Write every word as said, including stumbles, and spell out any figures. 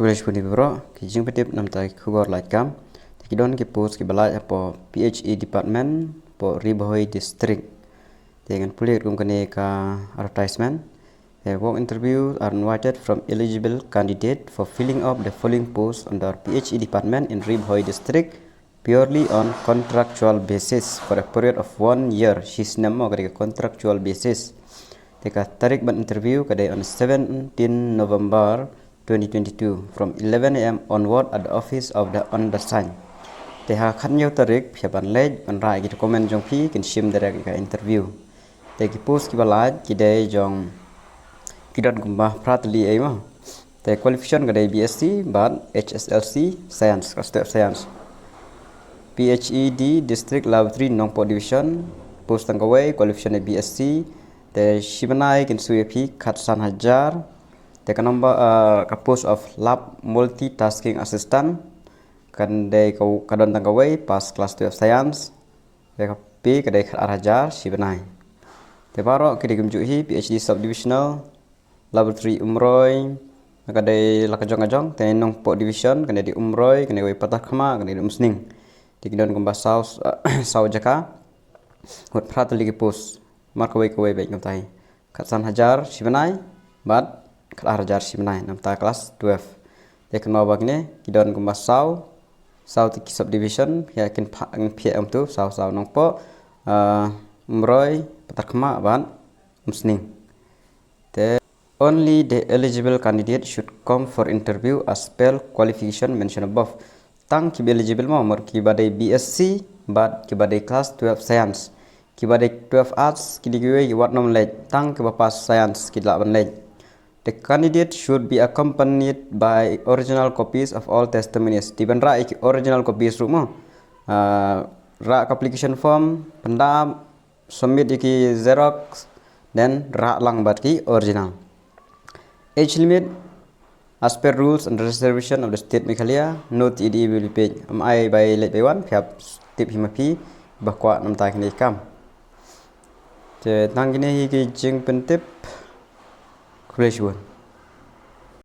Khublei shibun ïa phi baroh, ki jingpyntip namar ki khubor lait kam. Te ki don ki post kiba lait hapoh P H E department hapoh Ri Bhoi district. Te ngan pule kum kane ka advertisement. The work interview are invited from eligible candidate for filling up the following post under P H E department in Ri Bhoi district purely on contractual basis for a period of one year. Shi snem mo ka dei ka contractual basis. Te ka tarik ban interview ka dei on seventeen November twenty twenty-two from eleven A M onward at the office of the undersigned. Te ha ka khathynñiew tarik phi hap ban leit ban rah ïa ki document jong phi, kin shim direct ïa ka interview. Te ki post kiba lait ki dei jong, ki don kumba phra tylli ei mo. Te qualification ka dei B S C bad H S L C science, ka step science. P H E D district laboratory Nongpoh division, post tang kawei, qualification dei B S C. Te shi bnai kin shu ïa phi khatsan hajar. Te ka number, ah, ka post of lab multitasking assistant, kan dei ka, ka don tang kawei, pass class twelve science. Te ka pay ka dei khatar hajar shi bnai. Te baroh ki dei kumjuh hi, P H D subdivisional, laboratory Umroi, ka dei la ka jong ka jong, te Nongpoh division, kane dei Umroi, kane dei Patharkhmah, kane dei Umsning. Te ki don kumba saw, saw jaka, wat phra tylli ki post, mar kawei kawei beit kumta hi. Khatsan hajar shi bnai bad khatar hajar shi bnai namar class twelve. Te kynmaw ba kine ki don kumba saw, saw tylli ki subdivision, ïa kin pha, kin pha em tu, saw, saw Nongpoh, ah, Umroi, Patharkhmah bad Umsning. Te only the eligible candidate should come for interview as per qualification mentioned above. Tang kiba eligible mo, mut kiba dei B S C bad kiba dei class twelve science. Kiba dei twelve arts ki dei kiwei ki wat nym leit, tang kiba pass science ki lah ban leit. The candidate should be accompanied by original copies of all testimonies. Dei ban rah ïa ki original copies ruh mo. Ah, rah ka application form, pyndap, submit ïa ki xerox, then rah lang bad ki original. Age limit, as per rules and reservation of the state Meghalaya, no T A D will be paid. Ym ai bai leit bai wan, phi hap tip hi ma phi ba kwah namar kine ki kam. Te tang kine hi ki jingpyntip. Khublei shibun.